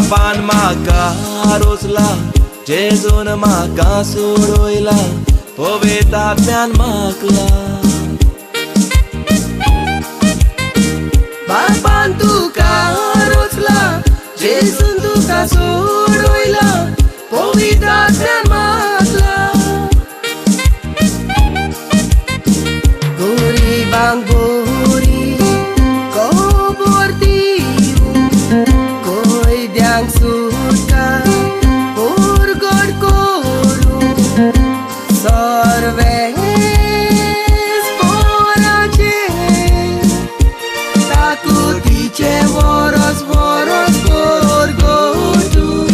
बापान म्हाका रोजला, जेजून म्हाका सोडयला, पवित्र मागला. बापान तुका रोजला, जेजून तुका सोडयला, पवित्र मागला. गरिबांक बरी खबर दिवं, कैद्यांक सुटका परगट करूं, सर्वेस्पराचें ताकदीचें वरस वरस परगटूं.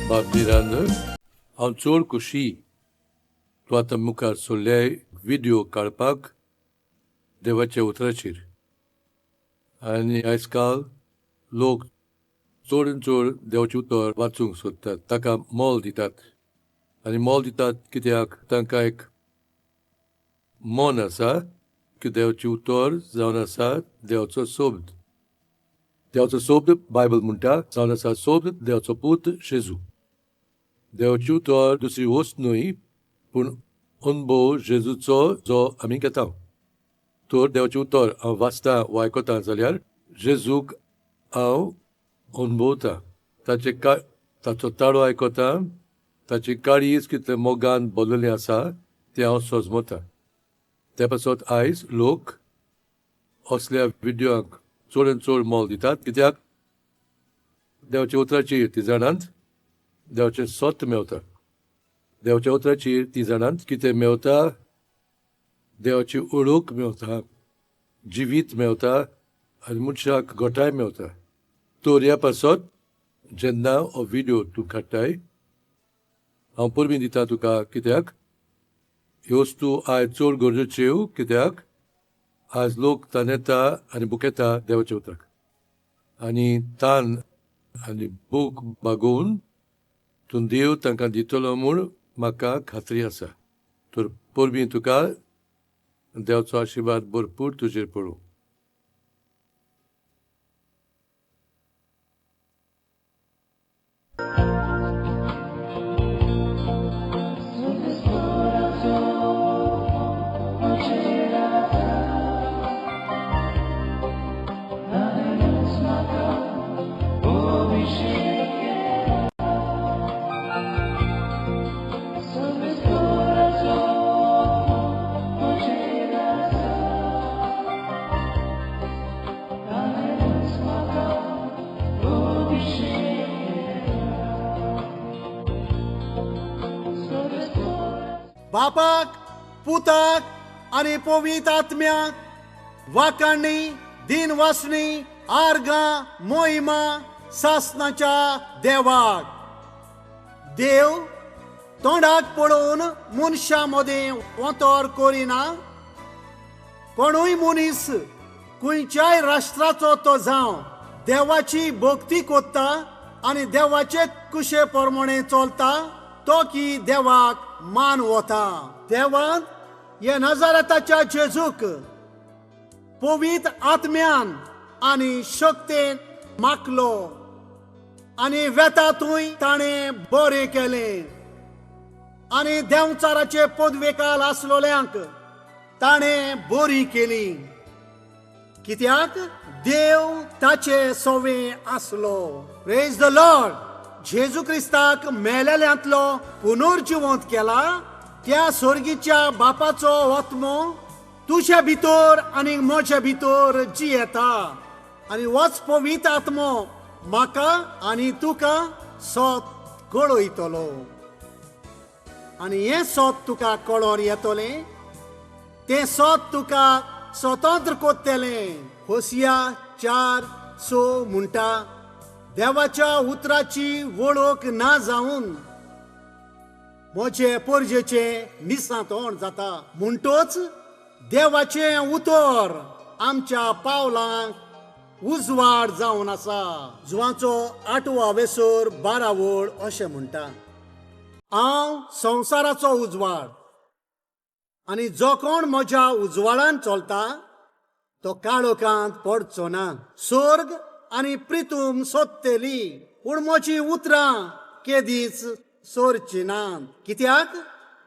बाबीरान हांव चड खोशी तूं आतां मुखार सरल्याय व्हिडियो काडपाक देवाच्या उतराचेर. आनी आयज काल लोक चड आनी चड देवाचें उतर वाचूंक सोदतात, ताका मोल दितात. आनी मोल दितात कित्याक तांकां एक मन आसा की देवाचें उतर जावन आसा देवाचो शब्द. देवाचो शब्द बायबल म्हणटा जावन आसा शब्द देवाचो पूत जेजू. देवाचें उतर दुसरी वस्त न्हय पूण अनुभव जेजूचो जो आमी घेता. तर देवाचें उतर हांव वाचता वा आयकता जाल्यार जेजूक हांव अनुभवता, ताचे ताचो ताळो आयकता, ताची काळीज कितले मोगान बदललें आसा तें हांव सोजमता. ते पासत आयज लोक असल्या व्हिडियोंक चड आनी चड मोल दितात कित्याक देवाच्या उतराचेर ती जाणांत देवाचें सत मेवता. देवाच्या उतराचेर ती जाणांत कितें मेवता, देवाची ओळख मेवता, जिवीत मेवता आनी मनशाक घटाय मेवता. तर ह्या पासत जेन्ना हो व्हिडियो तूं काडटाय हांव परबी दिता तुका कित्याक ह्यो वस्तू आयज चड गरजेच्यो कित्याक आज लोक तानेता आनी बुकेता देवाच्या उतराक आनी तान आनी भूक भागोवन तूं देव तांकां दितलो म्हूण म्हाका खात्री आसा. तर परबी तुका, देवाचो आशिर्वाद भरपूर तुजेर पडूं. बापाक, पुताक आनी पवित्र आत्म्याक वाकाणी, दिनवासणी, आर्गां, मोहिमा सासनाच्या देवाक. देव तोंडाक पळोवन मनशां मदीं वतोर करिना. कोणूय मनीस खंयच्याय राष्ट्राचो तो जावं देवाची भक्ती करता आनी देवाचे कुशे प्रमाणे चलता तो की देवाक मान वता. देवान हे नजाराताच्या जेजूक पवित्र आत्म्यान आनी शक्तेन मागलो आनी वेता थंय ताणें बरें केलें आनी देंवचाराचे पदवेकाल आसलोल्यांक ताणें बरी केली कित्याक देव ताचे सोवे आसलो. Praise the Lord. जेजू क्रिस्ताक मेलेल्यांतलो पुनर्जिवंत केला त्या स्वर्गीच्या बापाचो आत्मो तुज्या भितर आनी म्हज्या भितर जियेता आनी वच पवित्र आत्मो म्हाका आनी तुका सत कळयतलो आनी हें सत तुका कळोन येतलें, तें सत तुका स्वतंत्र करतलें. होसिया 4:6 म्हणटा देवाच्या उतराची वळख ना जावन म्हजे पोरजेचें निसां तोंड जाता. म्हणटोच देवाचें उतर आमच्या पावलांक उजवाड जावन आसा. जुवांचो 8वो वेसर 12 वळ अशें म्हणटा, हांव संवसाराचो उजवाड, आनी जो कोण म्हज्या उजवाडान चलता तो काळोखांत पडचो ना. स्वर्ग आनी प्रितूम सोदतली, पूण म्हजी उतरां केदीच सोरची ना. कित्याक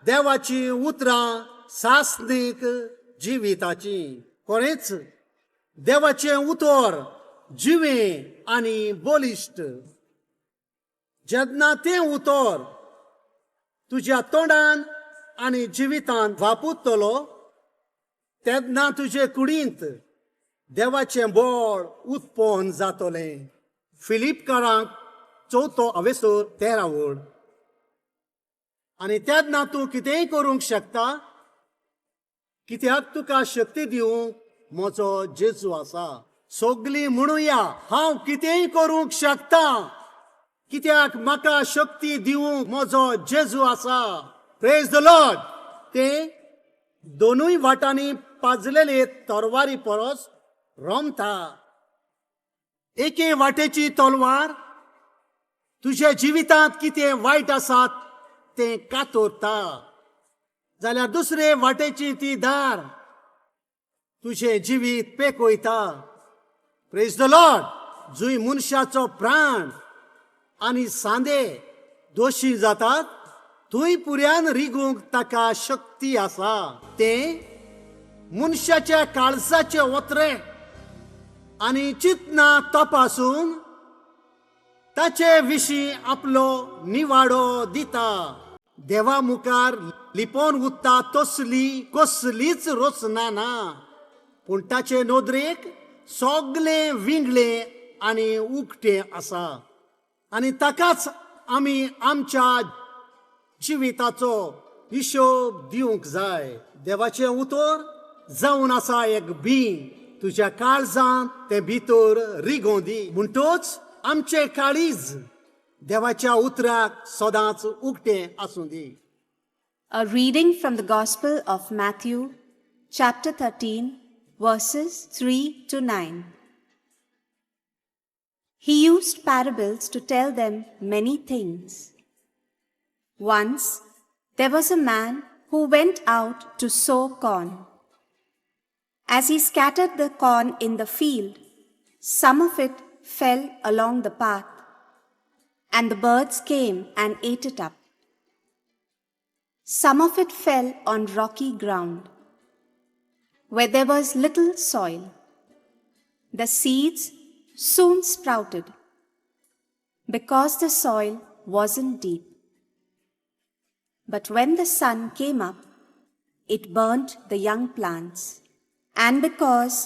देवाची उतरां सासणीक जिविताची. कोणेच देवाचें उतर जिवें आनी बलिश्ट. जेन्ना तें उतर तुज्या तोंडान आनी जिवितांत वापरतलो तेन्ना तुजे कुडींत देवाचें बळ उत्पन्न जातलें. फिलिपकारांक चवथो अवेसर 13 वळ. आनी तेन्ना तूं कितेंय करूंक शकता, कित्याक तुका शक्ती दिवंक म्हजो जेजू आसा. सगलीं म्हणुया, हांव कितेंय करूंक शकता, कित्याक म्हाका शक्ती दिवंक म्हजो जेजू आसा. Praise the Lord. ते दोनूय वाटांनी पाजलेले तरवारी परस रोमता. एके वाटेची तलवार तुज्या जिवितांत कितें वायट आसा तें कातरता, जाल्यार दुसरे वाटेची ती दार तुजें जिवीत पेकयता. Praise the Lord. जुंय मनशाचो प्राण आनी सांदे दोशी जातात थंय पुऱ्यान रिगूंक ताका शक्ती आसा. तें मनशाच्या काळजाचे ओत्रे आनी चिंतना तपासून ताचे विशीं आपलो निवाडो दिता. देवा मुखार लिपोवन उरता तसली कसलीच रचना ना, पूण ताचे नदरेक सगलें विंगळें आनी उकतें आसा. आनी ताकाच आमी आमच्या जिविताचो हिशोब दिवंक जाय. देवाचें उतर जावन आसा एक बी, तुज्या काळजांत तें भितर रिगों दी. म्हणटोच आमचें काळीज देवाच्या उतराक सदांच उकतें आसूं दी. A reading from the Gospel of Matthew, chapter 13, verses 3 to 9. He used parables to tell them many things. Once there was a man who went out to sow corn. As he scattered the corn in the field, some of it fell along the path, and the birds came and ate it up. Some of it fell on rocky ground, where there was little soil. The seeds soon sprouted, because the soil wasn't deep. But when the sun came up, it burnt the young plants. And because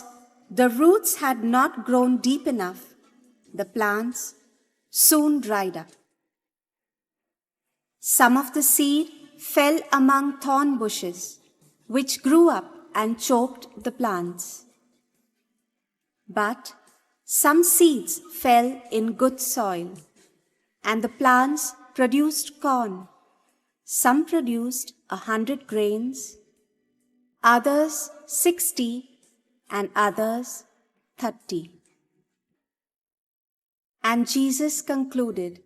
the roots had not grown deep enough, the plants soon dried up. Some of the seed fell among thorn bushes, which grew up and choked the plants. But some seeds fell in good soil, and the plants produced corn. Some produced 100 grains, others 60, and others 30. And Jesus concluded,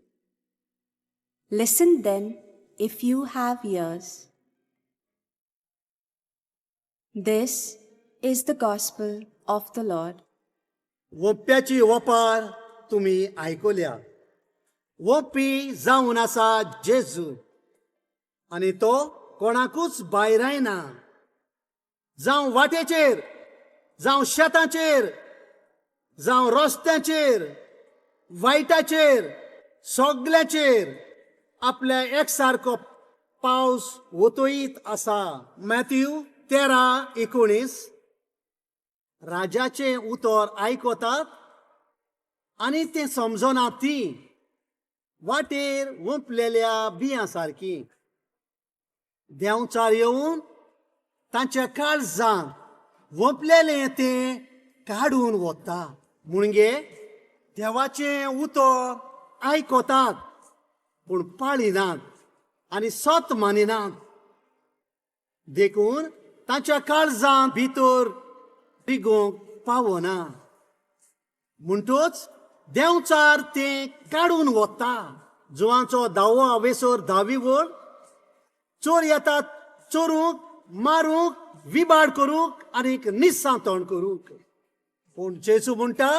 "Listen then, if you have ears." This is the gospel of the Lord. वोप्प्याची ओपार तुमी आयकल्या. वोपी जावन आसा जेजू आनी तो कोणाकूच भायरायना. जावं वाटेचेर, जावं शेताचेर, जावं रस्त्याचेर, वायटाचेर, सगल्याचेर आपल्या एकसारको पावस वतयत आसा. मॅथ्यू 13:19. राजाचें उतर आयकतात आनी तें समजना ती वाटेर वंपलेल्या बियां सारकी. देंवचार येवन तांच्या काळजान वंपलेलें तें काडून वता. म्हणगे देवाचें उतर आयकतात पूण पाळिनात आनी सत मानिनात, देखून तांच्या काळजां भितर रिगोवंक पावना. म्हणटोच देंवचार तें काडून वता. जुवांचो धावो अवेसर धावी वळ. चोर येतात चोरूंक, मारूंक, विबाड करूंक आनीक निस्सांतण करूंक. पूण जेजू म्हणटा,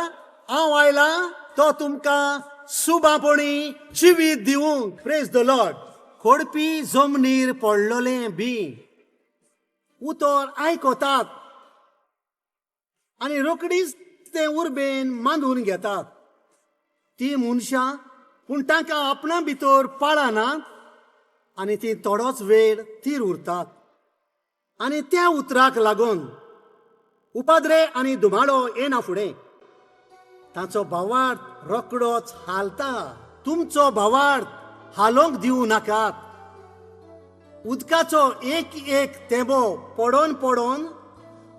हांव आयला तो तुमकां सुबापणी जिवीत दिवंक. प्रेज the Lord. खोडपी जमनीर पडलोलें बी उतर आयकतात आनी रोकडीच ते उर्बेन मांदून घेतात. ती मनशां पूण तांकां आपणा भितर पाळनात आनी ती थोडोच वेळ थीर उरतात आनी त्या उतराक लागून उपाद्रे आनी धुमाळो येना फुडें ताचो भावार्थ रोकडोच हालता. तुमचो भावार्थ हालोवंक दिवं नाकात. उदकाचो एक एक तेंबो पडोन पडोन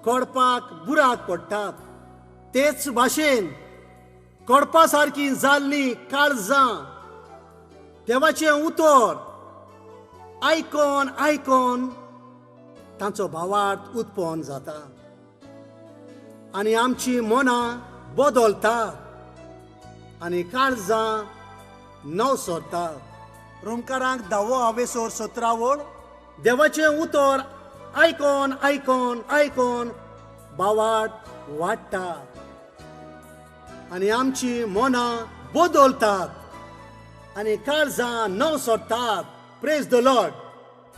कडपाक बुराक पडटात. तेच भाशेन कडपा सारकी जाल्ली काळजां देवाचें उतर आयकोन आयकोन तांचो भावार्थ उत्पन्न जाता आनी आमची मनां बदलतात आनी काळजां नव सोदतात. रोमकारांक धावो हावेसोर 17 देवाचें उतर आयकोन आयकोन आयकोन भावार्थ वाडटा आनी आमची मनां बदलतात आनी काळजां नव सोदतात. Praise the Lord.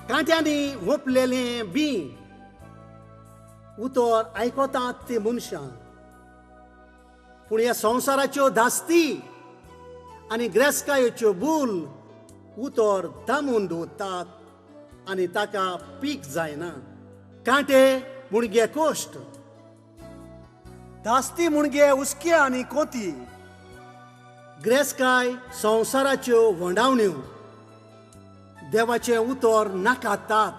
कांट्यांनी वोपलेलें बी उतर आयकतात ती मनशां, पूण ह्या संवसाराच्यो धास्ती आनी ग्रेस्कायेच्यो भूल उतर दामून दवरतात आनी ताका पीक जायना. कांटे मुणगे कोश्ट, धास्ती मुणगे हुस्के आनी कोती, ग्रेस्काय संवसाराच्यो वंडावण्यो देवाचें उतर नाकातात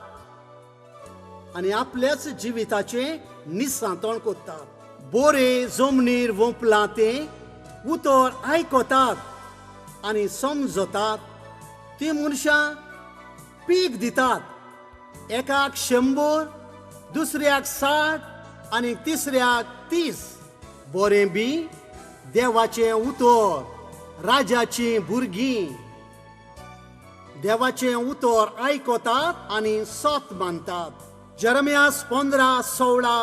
आनी आपल्याच जिविताचें निस्सांतण करतात. बोरे जमनीर वोंपलां तें उतर आयकतात आनी समजतात. ती मनशां पीक दितात, एकाक 100, दुसऱ्याक 60 आनी तिसऱ्याक 30. बरें बी देवाचें उतर राजाचीं भुरगीं देवाचें उतर आयकतात आनी सत मानतात. जेरमियास 15:16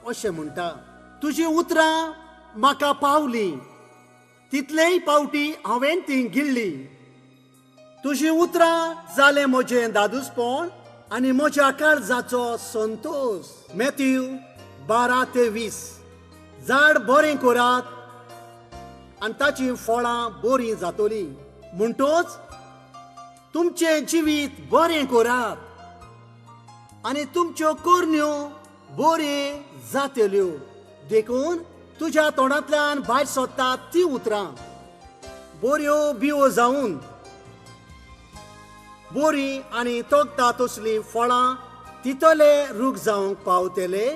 अशें म्हणटा, तुजी उतरां म्हाका पावलीं, तितलेय पावटी हांवें ती गिळ्ळी. तुजी उतरां जालें म्हजें दादूसपण आनी म्हज्या काळजाचो संतोश. मॅथ्यू 12-20. झाड बरें करात आनी ताचीं फळां बरीं जातलीं. म्हणटोच तुमचें जिवीत बरें करात आनी तुमच्यो करण्यो बऱ्यो जातल्यो. देखून तुज्या तोंडांतल्यान भायर सोदतात ती उतरां बऱ्यो बियो जावन बोरी आनी तोगता तसलीं फळां तितले रूख जावंक पावतले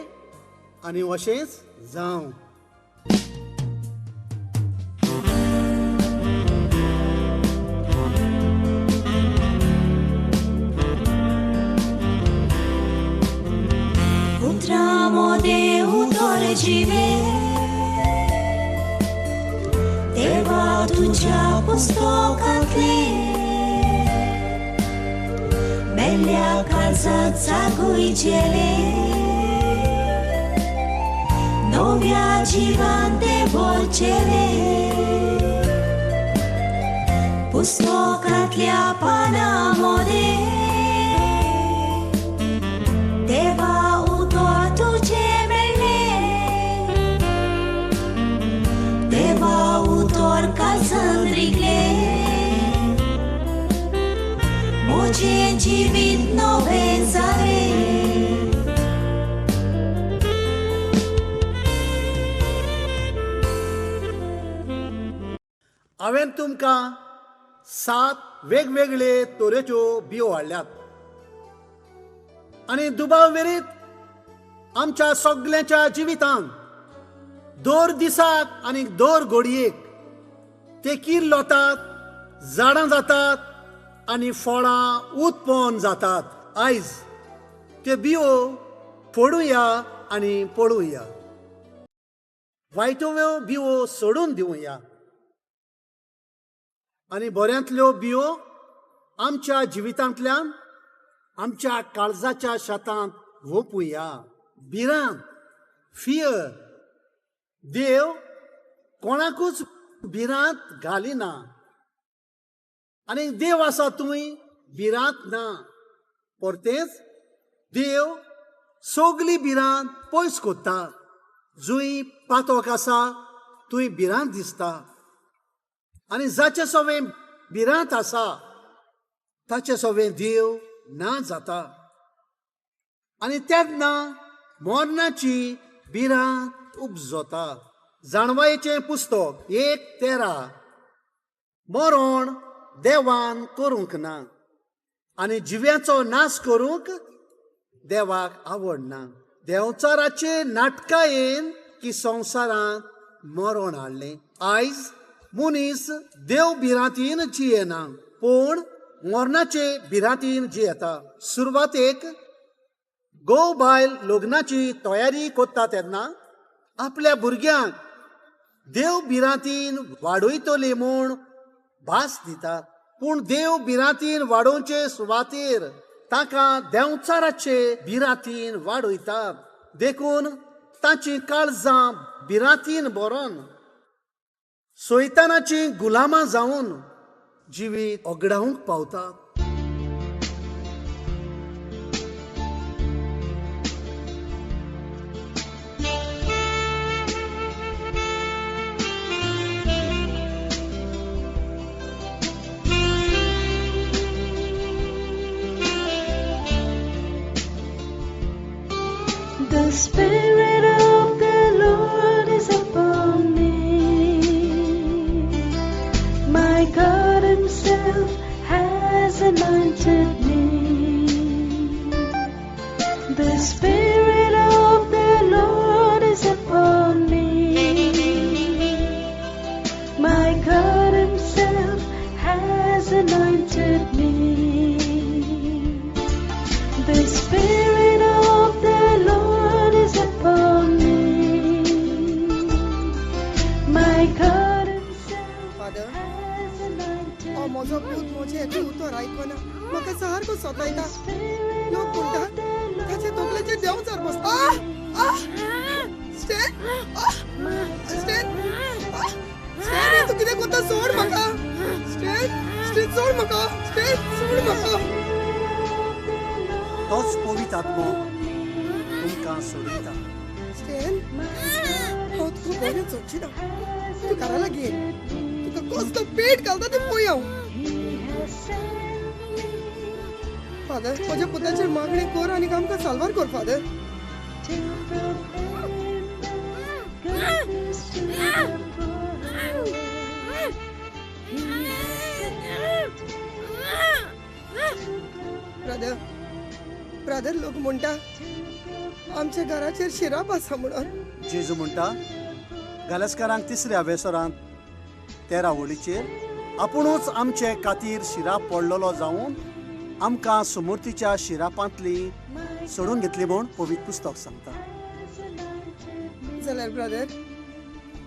आनी अशेंच जावं. उतरां मोदें उतर जिवे देवा तुज्या पुस्तकांतलें मेल्ल्या काळजाक जागयचेलें नव्या जिवान तें भरचेलें. पुस्तकांतल्या पानां मोदें देवा उतर तुजें मेळ्ळें, देवा उतर काळजांत रिगलें, म्हजें जिवीत नवें जालें. हांवें तुमकां 7 वेगवेगळे तरेच्यो बियो हाडल्यात आनी दुबाव वेरीत आमच्या सगळ्यांच्या जिवितांत दर दिसाक आनी दर घडयेक ते किर्लोतात, झाडां जातात आनी फळां उत्पन्न जातात. आयज ते बियो फोडुया आनी पळोवया, वायटव्यो बियो सोडून दिवया आनी बऱ्यांतल्यो बियो आमच्या जिवितांतल्यान आमच्या काळजाच्या शेतांत वोपुया. भिरांत, फियर. देव कोणाकूच भिरांत घालिना आनी देव आसा तुंय भिरांत ना. परतेंच देव सगली भिरांत पयस कोत्ता. जंय पातोक आसा थंय भिरांत दिसता आनी जाचे सवें भिरांत आसा ताचे सवें देव ना जाता आनी तेन्ना मरणाची भिरांत उपजता. जाणवायेचें पुस्तक 1:13. मरण देवान करूंक ना आनी जिव्याचो नाश करूंक देवाक आवडना. देंवचाराचे नाटकायेन की संवसारांत मरण हाडलें. आयज मनीस देव भिरांतीन जियेना पूण मरणाचे भिरांतीन जियेता. सुरवातेक घोव बायल लग्नाची तयारी करता तेन्ना आपल्या भुरग्यांक देव भिरांतीन वाडयतली म्हूण भास दितात. पूण देव भिरांतीन वाडोवचे सुवातेर ताका देंवचाराचे भिरांतीन वाडयतात. देखून ताची काळजां भिरांतीन भरून सैतानाची गुलामां जावन जिवीत ओगडावंक पावतात. The Spirit of the Lord is upon me. My God Himself has anointed me. The Spirit of the Lord is upon me. My God Himself has anointed me. The Spirit of the Lord is upon me. My God Himself has anointed me. म्हजो पूत म्हजें एकूय उतर आयकना, म्हाका सारको सतायता. लोक म्हणटा ताचे तकलेचेर देंवचार बसता. स्टॅन, स्टॅन, स्टॅन, तूं कितें करता? सोड म्हाका. स्टॅन, स्टॅन, सोड म्हाका. स्टॅन, सोड म्हाका. तोच पवित्र आत्मो तुमकां सोडयता. स्टॅन, हांव तुका बरें सोडची ना. तूं घरा लागीं, तुका कसलो पेट घालता तें पळय हांव. फादर, म्हज्या पुताचेर मागणें कर आनी आमकां साल्वार कर. फादर, ब्रदर, ब्रदर, लोक म्हणटा आमच्या घराचेर शिराप आसा म्हणून. जेजू म्हणटा गालस्कारांक 3ऱ्या वेसरांत 13 वळीचेर आपुणूच आमचे खातीर शिराप पडलेलो जावन आमकां सुमूर्तीच्या शिरापांतली सोडून घेतली म्हूण पवित्र पुस्तक सांगता. जाल्यार ब्रदर,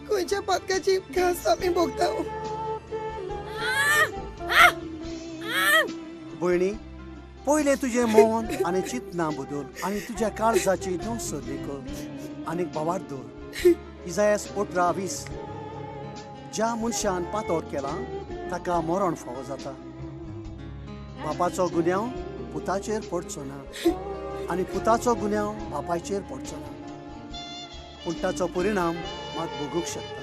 खंयच्या पातकाची घास आमी भोगता? भयणी, पयलें तुजें मन आनी चिंतना बदल आनी तुज्या काळजाची नवसरली कर आनी भावार्थ दवर. इजायस 18:20. ज्या मनशान पातोर केलां ताका मरण फावो जाता. बापाचो गुन्यांव पुताचेर पडचो ना आनी पुताचो गुन्यांव बापायचेर पडचो ना, पूण ताचो परिणाम मात भोगूंक शकता.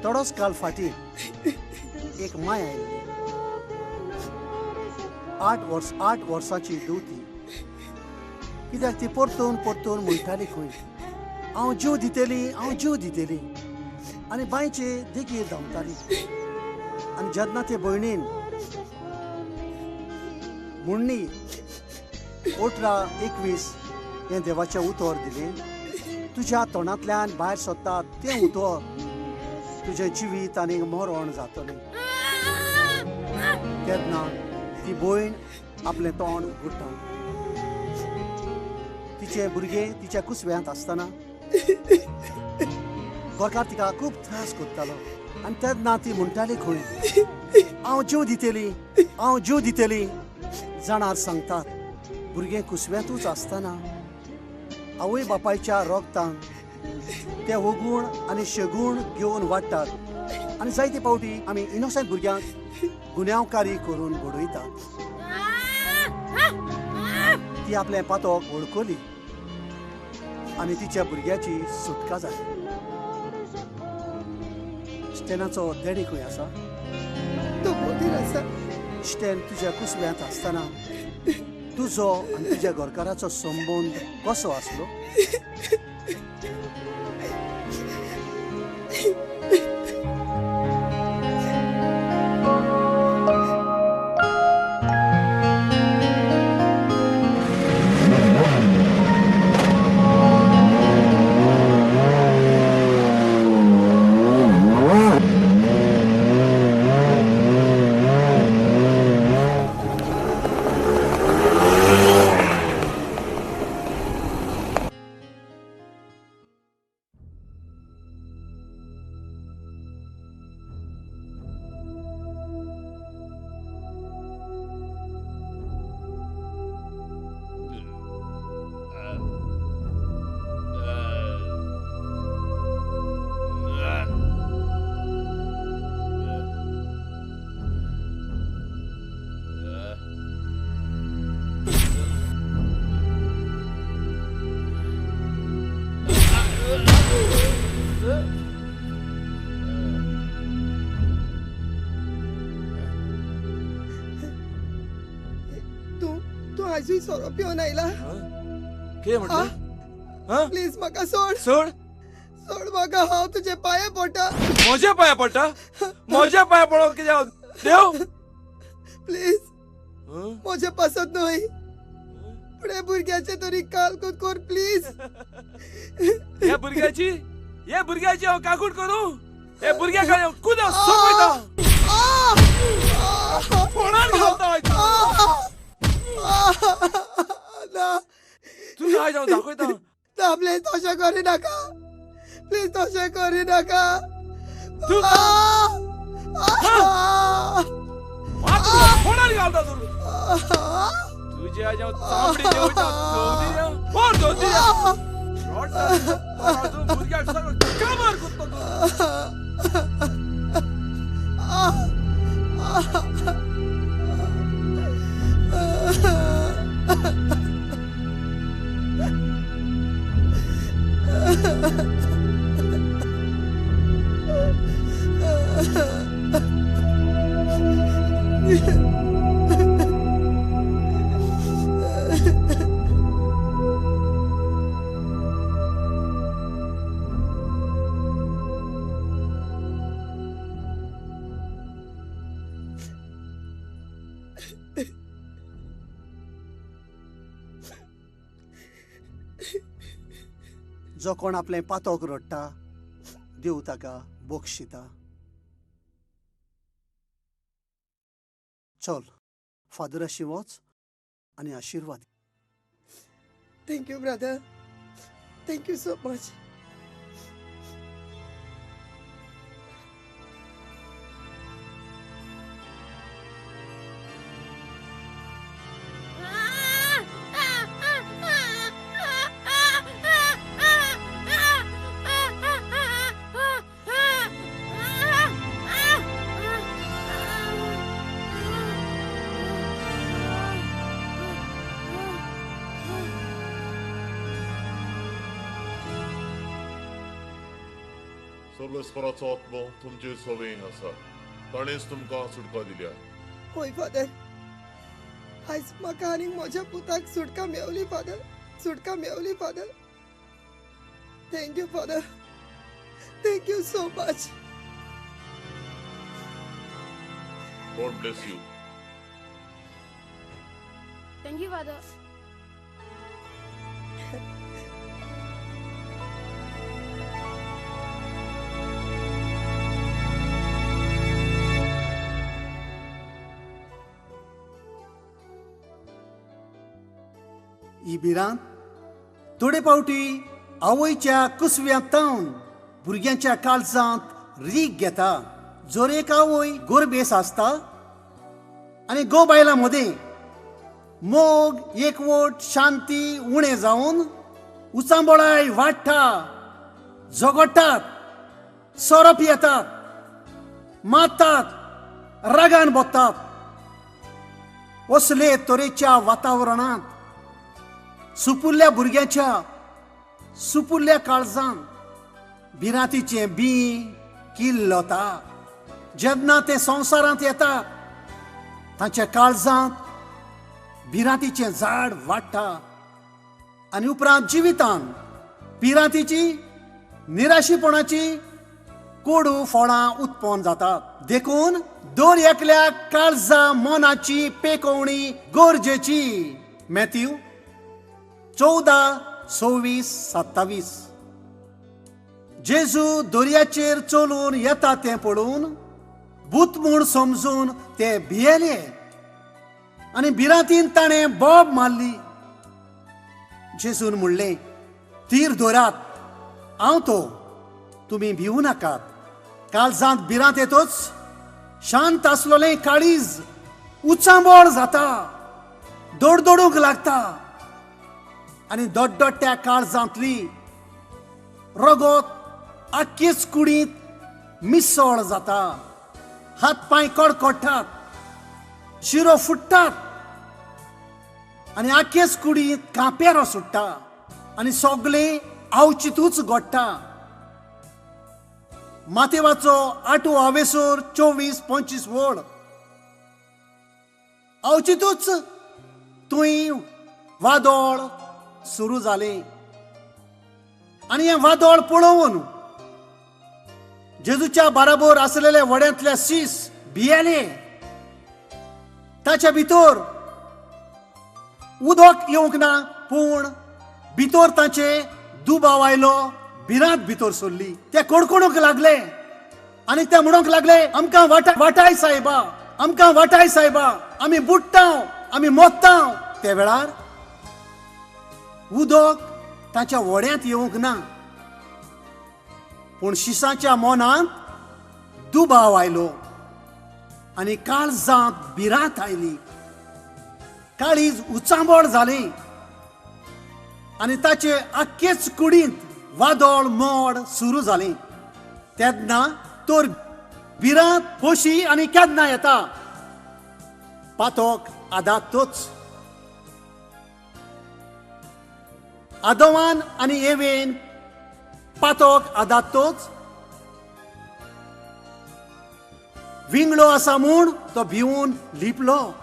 थोडोच काल फाटीं एक माय आयिल्ली. 8 वर्सांची धुव ती. कित्याक ती परतून परतून म्हणटाली खंय, हांव जीव दितली, हांव जीव दितली, आनी बांयचे देगेर धांवताली. आनी जेन्ना ते भयणीन म्हणणी 18:21 हें देवाचें उतर दिलें, तुज्या तोंडांतल्यान भायर सरता तें उतर तुजें जिवीत आनी मरण जातलें. तेन्ना ती भयण आपलें तोंड उगडटा. तिचें भुरगें तिच्या कुसव्यांत आसतना घरकार तिका खूब त्रास करतालो आनी तेन्ना ती म्हणटाली खंय, हांव जीव दितली, हांव जीव दितली. जाणार सांगतात भुरगें कुसव्यांतूच आसतना आवय बापायच्या रोगतान ते वगूण आनी शेगूण घेवन वाडटात आनी जायते फावटी आमी इनोसंट भुरग्यांक गुन्यांवकारी करून घडयतात. ती आपलें पातक वळखली आनी तिच्या भुरग्याची सुटका जाली. स्टेनाचो डॅडी खंय आसा? तो मोदीर आसा. स्टेन तुज्या कुसव्यांत आसतना तुजो आनी तुज्या घरकाराचो संबंद कसो आसलो? आजूय सोरो पिवन आयला? कितें म्हटलें? प्लीज म्हाका सोड. सोड सोड म्हाका, हांव तुजे पांये पडटा. म्हज्या पांये पडटा? म्हज्या पांये पडोंक कितें हांव देव? प्लीज म्हजे पासत न्हय, पूण हे भुरग्याचे तरी काल कर प्लीज. ह्या भुरग्याची, ह्या भुरग्याची हांव काकूट करूं? हे भुरग्याक हांव कुदा सोंपयता, फोणान घालता. ना तुका आयज हांव दाखयता. ना प्लीज तशें करी नाका, प्लीज तशें करी नाका. फोणान घालता तुका. तुजे आयज हांव चामडी घेवच्या, फोन धरती भुरग्याक सगळो कामार करता तूं. जो कोण आपलें पातक रडटा देव ताका बक्षिता. चल फादराशी वच आनी आशिर्वाद. Thank you brother, thank you so much. सर्वेस्पराचो आत्मो तुमचे सवयेंक आसा, ताणेंच तुमकां सुटका दिल्या. हय फादर, आयज म्हाका आनी म्हज्या पुताक सुटका मेवली फादर, सुटका मेवली father. Thank you father, thank you so much. God bless you. Thank you father. ही भिरांत थोडे फावटी आवयच्या कुसव्यांत तावन भुरग्यांच्या काळजांत रीग घेता. जर एक आवय गोरबेस आसता आनी गो बायलां मदीं मोग, एकवट, शांती उणें जावन उचांबळाय वाडटा, झगडटात, सोरो पियेतात, मारतात, रागान बोत्तात. असले तरेच्या वातावरणांत सुपुल्ल्या भुरग्यांच्या सुपुल्ल्या काळजान भिरांतीचें बीं किल्लता. जेन्ना ते संवसारांत येता तांच्या काळजांत भिरांतीचें झाड वाडटा आनी उपरांत जिवितान भिरांतीची, निराशीपणाची कोडू फळां उत्पन्न जातात. देखून दर एकल्या काळजा मनाची पेकोवणी गरजेची. मॅथ्यू 14:26-27. जेजू दर्याचेर चलून येता तें पळोवन भूत म्हूण समजून ते भियेले आनी भिरांतीन ताणें बोब मारली. जेजून म्हणलें, तीर धरात, हांव तो, तुमी भिवू नाकात. काळजांत भिरांत येतच शांत आसलोलें काळीज उचांबळ जाता, दोडदोडूंक लागता आनी दोड्डोट्या काळजांतली रगत आख्खेच कुडींत मिसळ जाता. हात पांय कडकडटात, शिरो फुट्टात आनी आख्खेच कुडींत कांपेरो सुट्टा आनी सगळें आवचितूच घडटा. मातेवाचो आठवो आवेसोर 24-25 वळ. अवचितूच थंय वादळ सुरू जालें आनी हें वादळ पळोवन जेजूच्या बराबर आसलेले व्हड्यांतले शीस भियेले. ताच्या भितर उदक येवंक ना, पूण भितर ताचे दुबाव आयलो, भिरांत भितर सरली. ते कडकडूंक लागले आनी ते म्हणूंक लागले, आमकां वाटाय साहेबा, आमकां वाटाय साहेबा, आमी बुडटाव, आमी मोत्ताव. ते वेळार उदक ताच्या व्हड्यांत येवंक ना, पूण शिसाच्या मनांत दुबाव आयलो आनी काळजांत भिरांत आयली. काळीज उचांबळ जालें आनी ताचे आख्खेच कुडींत वादळ मोड सुरू जालें. तेन्ना तर भिरांत खोशी आनी केन्ना येता पातोक आदातच. आदोवान आनी एवेन पातोक आदातच विंगळो आसा म्हूण तो भिवून लिपलो.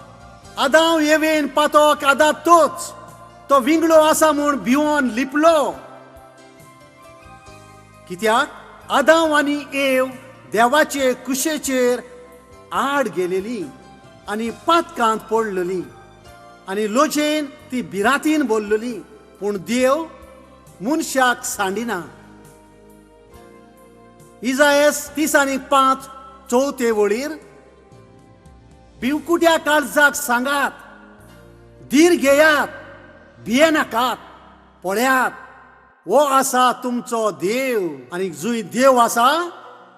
आदाव एवेन पातोक आदातच तो विंगळो आसा म्हूण भिवून लिपलो. कित्याक आदाव आनी एव देवाचे कुशेचेर आड गेलेली आनी पातकांत पडलेली आनी लोजेन ती भिरांतीन बोल्लेली. पूण देव मनशाक सांडिना. इजायस 35 चवथे वळीर भिवकुट्या काळजाक सांगात, धीर घेयात, भियेनाकात, पळयात हो आसा तुमचो देव आनी जुंय देव आसा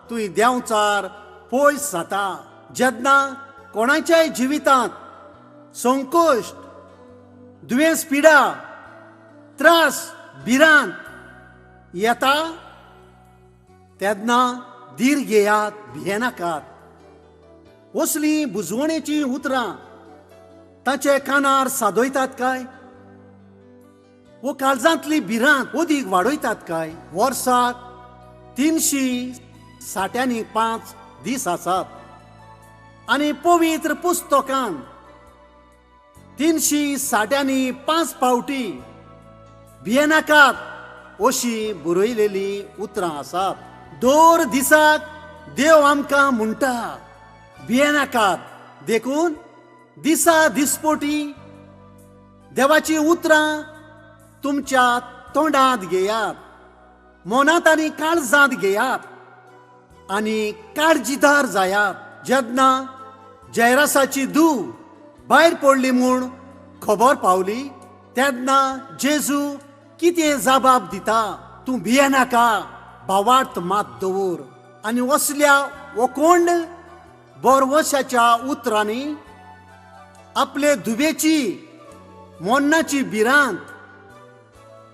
तुंय देंवचार पयस जाता. जेन्ना कोणाच्याय जिवितांत संकश्ट, दुयेंस, पिडा, त्रास, भिरांत येता तेन्ना धीर घेयात, भियेनाकात. असलीं बुजवणेचीं उतरां ताचे कानार सादयतात काय वो काळजांतली भिरांत अदीक वाडयतात काय? वर्साक 365 दीस आसात आनी पवित्र पुस्तकान 365 फावटी भियेनाकात अशी बरयलेली उतरां आसात. दर दिसाक देव आमकां म्हणटा भियेनाकात. देखून दिसा दिसपोटी देवाची उतरां तुमच्या तोंडांत घेयात, मनांत आनी काळजांत घेयात आनी काळजीदार जायात. जेन्ना जैरासाची धूव भायर पडली म्हूण खबर पावली तेन्ना जेजू कितें जबाब दिता? तूं भियेनाका, भावार्थ मात दवर आनी असल्या ओकोंड बोरवशाच्या उतरांनी आपले धुवेची मोन्नाची भिरांत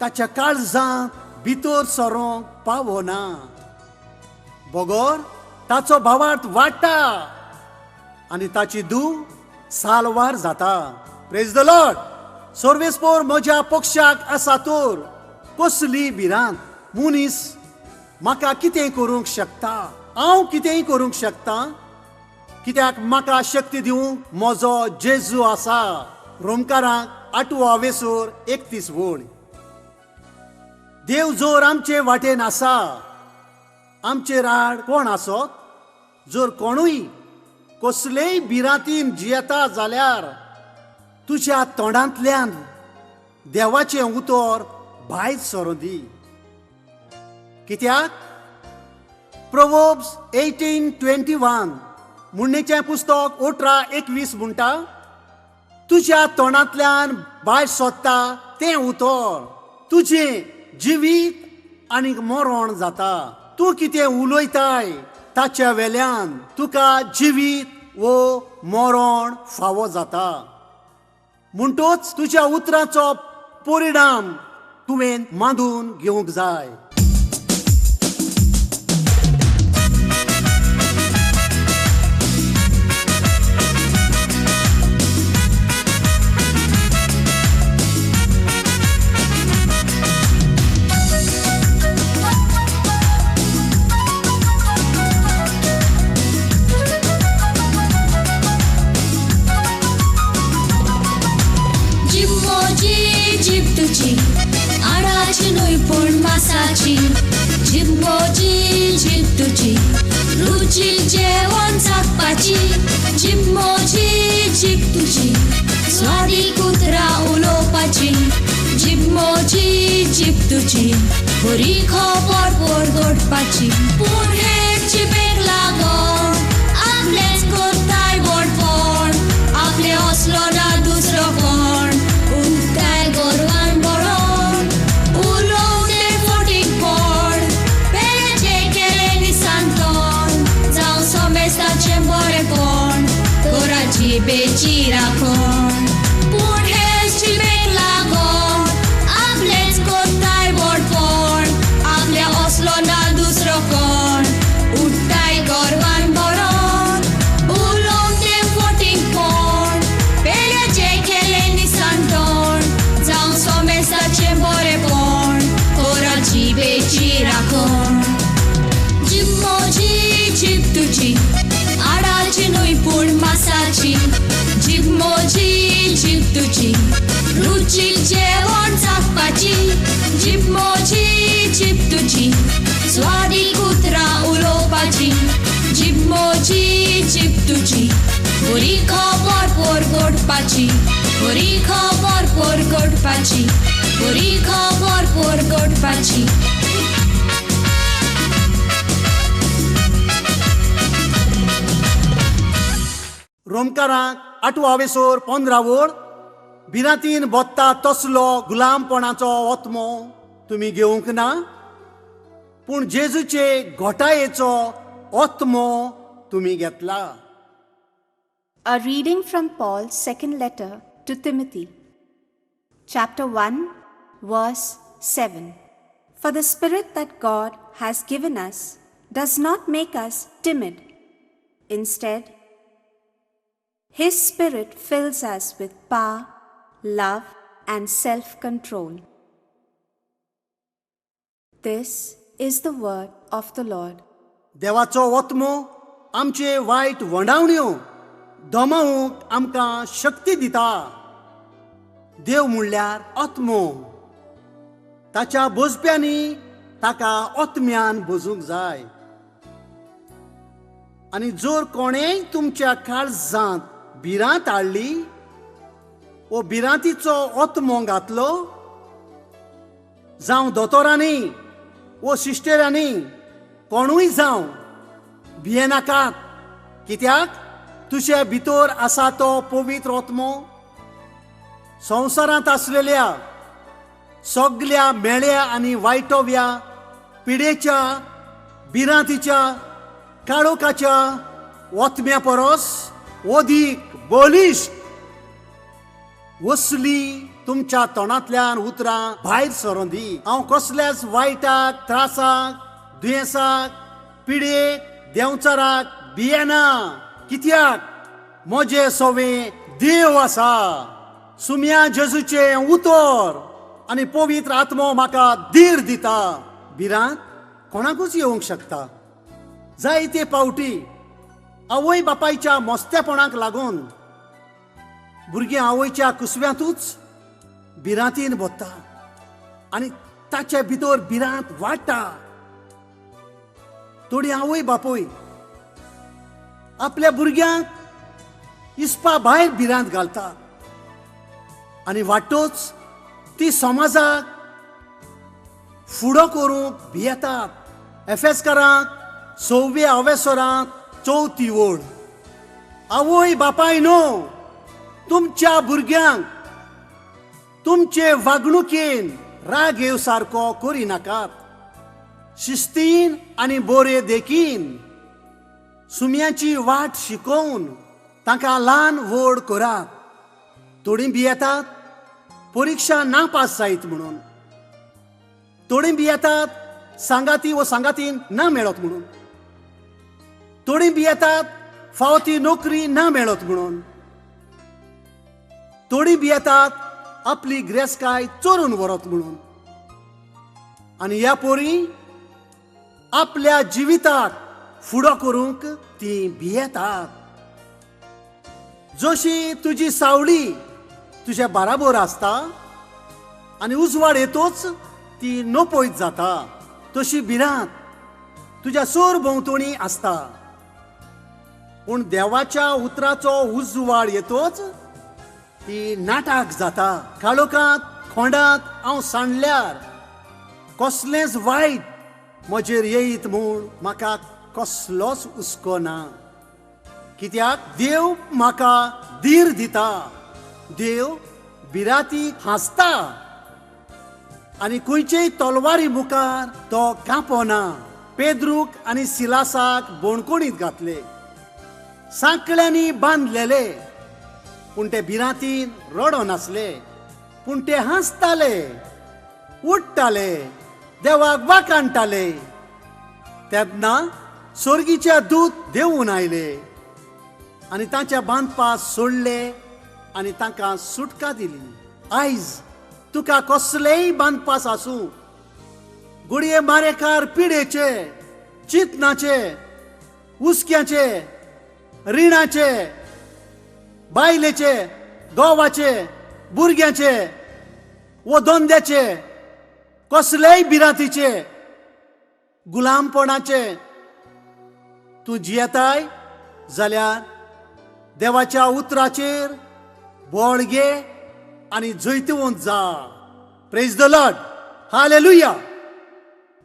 ताच्या काळजांत भितर सरोंक पावना बगर ताचो भावार्थ वाडटा आनी ताची धूव सालवार जाता. Praise the Lord. सर्वेस्पोर म्हज्या पक्षाक आसा तर कसली भिरांत. मनीस म्हाका कितें करूंक शकता, हांव कितेंय करूंक शकता, कित्याक म्हाका शक्ती दिवंक म्हजो जेजू आसा. रोमकारांक 8वो वेसूर 31 वळ. देव जोर आमचे वाटेन आसा, आमचेर आड कोण आसत? जर कोणूय कसलेय भिरांतीन जियेता जाल्यार तुज्या तोंडांतल्यान देवाचें उतर भायर सरूं दी. कित्याक प्रोवर्ब्स 18:21 म्हणणेचें पुस्तक 18:21 म्हणटा, तुज्या तोंडांतल्यान भायर सोदता तें उतर तुजें जिवीत आनीक मरण जाता. तूं कितें उलयताय ताच्या वेल्यान तुका जिवीत वो मरण फावो जाता. म्हणटोच तुज्या उतराचो परिणाम तुवें मांदून घेवंक जाय. जीब जीब तुजी रुचीक जेवण चाखपाची, जीब मोजी जीब तुजी स्वादीक उतरां उलोवपाची, जीब मोजी जीब तुजी बरी खबर गोडपाची. पूण हे जिबेक लागोन आपलेंच करताय व्हडपण, आपलें असलो ना दुसरो कोण, उठताय गोरवान बरोवन उलोवं तें फटींगपण, पेल्याचें केलें निसांतण, जावं समेस्ताचें बरेपण, तोरा जिबेची राखण. पूण हे जिबेक लागोन आपलेंच करताय व्हडपण, आपल्या असलो ना दुसरो कोण, उठताय गोरवान बरोवन उलोवं तें फटींगपण, पेल्याचें केलें निसांतण, जावं समेस्ताचें बरेपण, तोरा जिबेची राखण. जीब मोजी जीब तुजी आडाची न्हय पूण मासाची, जीब मोजी जीब तुजी रुचीक जेवण चाखपाची, जीब मोजी जीब तुजी स्वादीक उतरां उलोवपाची, जीब मोजी जीब तुजी बरी खबर गोडपाची, बरी खबर गोडपाची, बरी खबर गोडपाची. रोमकारांक 8वो वेसूर 15 वळ. भिरांतीन बोत्ता तसलो गुलामपणाचो ओत्मो तुमी घेवंक ना, पूण जेजूचे घोटायेचो ओत्मो तुमी घेतला. A reading from Paul's second letter to Timothy, chapter 1, verse 7. For the Spirit that God has given us does not make us timid. Instead, His Spirit fills us with power, love, and self-control. This is the word of the Lord. देवाचो ओत्मो आमचे वायट वंडावण्यो दमावूंक आमकां शक्ती दिता. देव म्हणल्यार आत्मो, ताच्या बोजप्यांनी ताका आत्म्यान बोजूंक जाय. आनी जर कोणेय तुमच्या काळजांत भिरांत हाडली वो भिरांतीचो आत्मो घातलो, जावं दोतोरांनी वो सिस्टरांनी कोणूय जावं, भियेनाकात. कित्याक तुजे भितर आसा तो पवित्र आत्मो संवसारांत आसलेल्या सगल्या मेळ्या आनी वायटोव्या पिडेच्या, भिरांतीच्या, काळोखाच्या ओतम्या परस अदीक बळिश्ट. असली तुमच्या तोंडांतल्यान उतरां भायर सरोन दी. हांव कसल्याच वायटाक, त्रासाक, दुयेंसाक, पिडेक, देंवचाराक भियेना, कित्याक म्हजे सवे देव आसा. सुम्या जेजूचें उतर आनी पवित्र आत्मो म्हाका धीर दिता. भिरांत कोणाकूच येवंक शकता. जायते पावटी आवय बापायच्या मस्तेपणाक लागून भुरगीं आवयच्या कुसव्यांतूच भिरांतीन भरता आनी ताचे भितर भिरांत वाडटा. थोडी आवय बापूय आपल्या भुरग्यांक इस्पा भायर भिरांत घालता आनी वाडटोच ती समाजाक फुडो करूंक भियेतात. एफेसकारांक 6व्या अवेसरांत 4थी ओळ. आवय बापाय न्हू, तुमच्या भुरग्यांक तुमचे वागणुकेन राग येव सारको करिनाकात. शिस्तीन आनी बोरे देखीन सुम्याची वाट शिकोवन तांकां ल्हान व्हड करात. थोडीं भियेतात परिक्षा नापास जायत म्हणून, थोडीं भियेतात सांगाती वो सांगातीन ना मेळत म्हणून, थोडीं भियेतात फावो ती नोकरी ना मेळत म्हणून, थोडीं भियेतात आपली गिरेस्तकाय चोरून व्हरत म्हणून. आनी ह्या पोरी आपल्या जिविताक फुडो करूंक ती भियेतात. जशी तुजी सावळी तुज्या बाराबोर आसता आनी उजवाड येतोच ती नपयत जाता, तशी भिरांत तुज्या सोर भोंवतणी आसता. पूण देवाच्या उतराचो उजवाड येतोच ती नाटाक जाता. काळोखांत खोंडांत हांव सांडल्यार कसलेंच वायट म्हजेर येयत म्हूण म्हाका कसलोच हुस्को ना, कित्याक देव म्हाका धीर दिता. देव भिरांतीक हांसता आनी खंयचेय तलवारी मुखार तो कांपना. पेद्रूक आनी सिलासाक बोणकोणीत घातले, सांकळ्यांनी बांदलेले, पूण ते भिरांतीन रडो नासले, पूण ते हांसताले, उडटाले, देवाक वाखाणटाले. तेन्ना सोर्गीचे दूत देंवून आयले आनी तांच्या बांदपास सोडले आनी तांकां सुटका दिली. आयज तुका कसलेय बांदपास आसूं, घडये मारेकार पिडेचे, चिंतनाचे, हुस्क्याचे, रिणाचे, बायलेचे, घोवाचे, भुरग्यांचे वो धंद्याचे, कसलेय भिरांतीचे, गुलामपणाचे तूं जियेताय जाल्यार देवाच्या उतराचेर बळ घे आनी जैतिवंत जा. Praise the Lord. Hallelujah.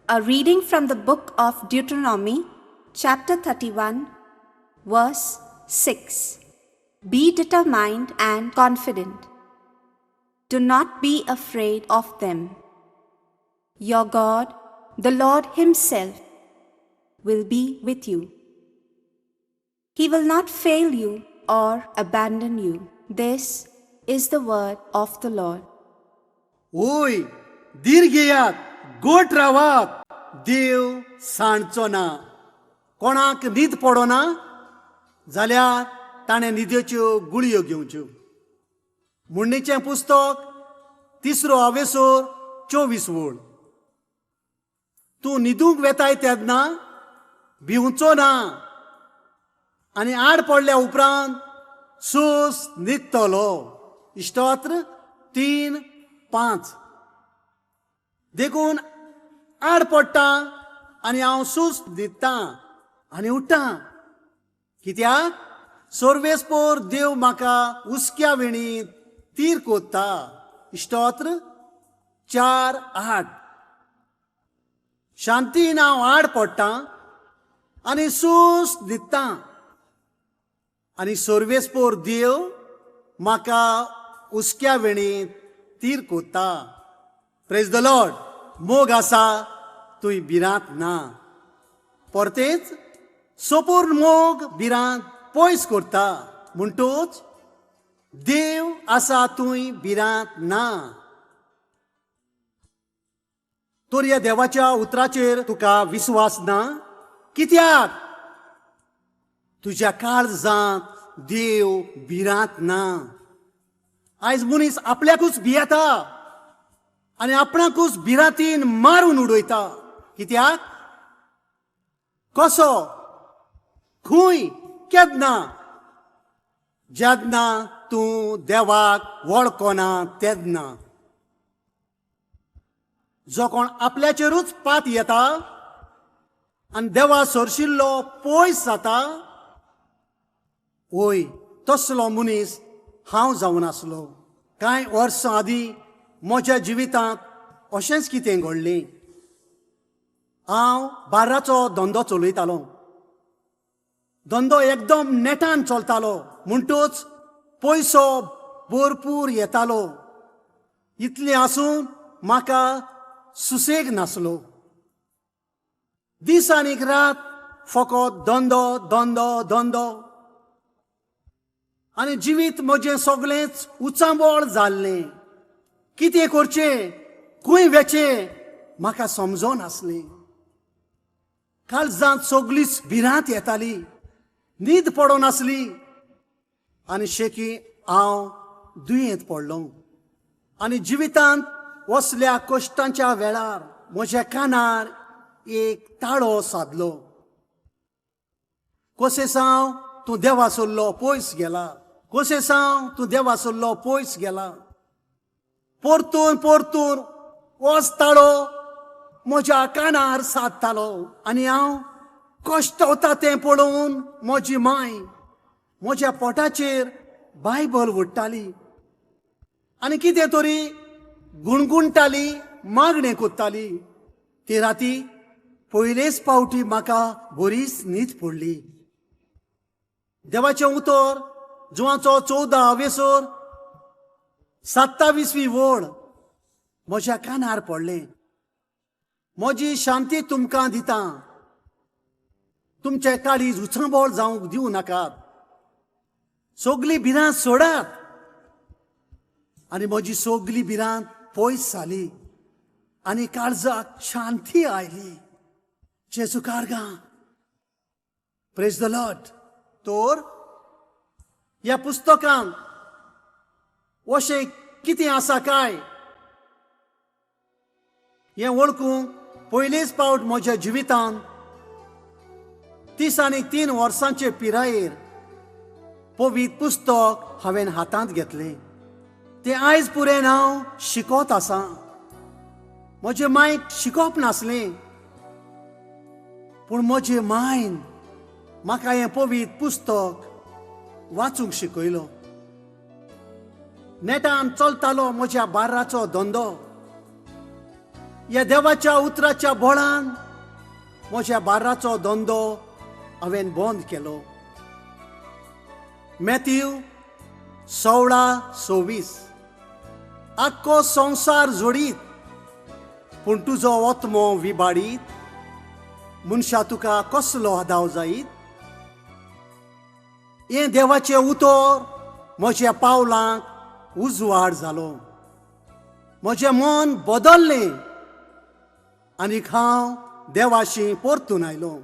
A reading from the book of Deuteronomy, chapter 31, verse 6. Be determined and confident. Do not be afraid of them. Your God, the Lord Himself, will be with you. He will not fail you or abandon you. This is the word of the Lord. ओय, धीर घेयात, गोट रावात, देव सांडचो ना. कोणाक न्हीद पडना जाल्यार ताणें न्हिदेच्यो गुळयो घेवच्यो. म्हणणेचें पुस्तक 3 अवेसोर 24 वळ. तूं न्हिदूंक वेताय तेन्ना भिवचो ना आनी आड पडल्या उपरांत सोस न्हिदतलो. इश्टोत्र 3:5. देखून आड पडटा आनी हांव सूस न्हिदता आनी उठ्ठा, कित्याक सर्वेस्पोर देव म्हाका हुस्क्या वेणी तीर कोत्ता. इश्टोत्र 4:8. शांतीन हांव आड पडटा आनी सूस न्हिदता आनी सर्वेस्पोर देव म्हाका हुस्क्या वेणी तीर कोत्ता. Praise the Lord. मोग आसा थंय भिरांत ना. परतेंच सोपूर्ण मोग भिरांत पयस करता. म्हणटूच देव आसा थंय भिरांत ना. तर ह्या देवाच्या उतराचेर तुका विस्वास ना कित्याक? तुज्या काळजांत देव भिरांत ना. आयज मनीस आपल्याकूच भियेता आनी आपणाकूच भिरांतीन मारून उडयता. कित्याक? कसो, खंय, केन्ना? जेन्ना तूं देवाक वळखना तेन्ना. जो कोण आपल्याचेरूच पात येता आनी देवा सरशिल्लो पयस जाता, वय तसलो मनीस हांव जावन आसलो. कांय वर्सां आदीं म्हज्या जिवितांत अशेंच कितें घडलें. हांव बार्राचो धंदो चलयतालो. धंदो एकदम नेटान चलतालो, म्हणटूच पयसो भरपूर येतालो. इतलें आसून म्हाका सुसेग नासलो. दीस आनीक रात फकत धंदो धंदो धंदो आनी जिवीत म्हजें सगळेंच उचांबळ जाल्लें. कितें करचें, खंय वेचें म्हाका समजनासलें. काळजांत सगळीच भिरांत येताली, न्हीद पडनासली आनी शेकी हांव दुयेंत पडलो. आनी जिवितांत वसल्या कश्टांच्या वेळार म्हज्या कानार एक ताळो सादलो. कोसेसांव तूं देवा सोल्लो पयस गेला, कोसेसांव तूं देवा सोल्लो पयस गेला. परतून परतून होच ताळो म्हज्या कानार सादतालो आनी हांव कश्ट वता तें पळोवन म्हजी माय म्हज्या पोटाचेर बायबल ओडटाली आनी कितें तरी गुणगुणटाली, मागणें कोत्ताली. ते राती पयलेच पावटी म्हाका बरीच न्हीद पडली. देवाचें उतर जुवाचो 14 आवेसर 27वी वळ म्हज्या कानार पडलें. म्हजी शांती तुमकां दिता, तुमचे काळीज उचांबळ जावंक दिवं नाकात, सगली भिरांत सोडात. आनी म्हजी सगली भिरांत पयस जाली आनी काळजाक शांती आयली. जेजू कारगां. Praise the Lord. तर ह्या पुस्तकांत अशें कितें आसा काय हें वळखूंक पयलेच पावट म्हज्या जिवितांत 33 वर्सांचे पिरायेर पवित्र पुस्तक हांवें हातांत घेतलें. तें आयज पुरेन हांव शिकत आसा. म्हजे मायक शिकप नासलें, पूण म्हजे मायन म्हाका हें पवित्र पुस्तक वाचूंक शिकयलो. नेटान चलतालो म्हज्या बार्राचो धंदो. ह्या देवाच्या उतराच्या बळान म्हज्या बार्राचो धंदो हांवें बंद केलो. मॅथ्यू 16:26. आख्खो संवसार जोडीत पूण तुजो आत्मो विबाडीत, मनशा तुका कसलो आदाव जायत? हें देवाचें उतर म्हज्या पावलांक उजवाड जालो. म्हजें मन बदल्लें आनी हांव देवाशी परतून आयलो.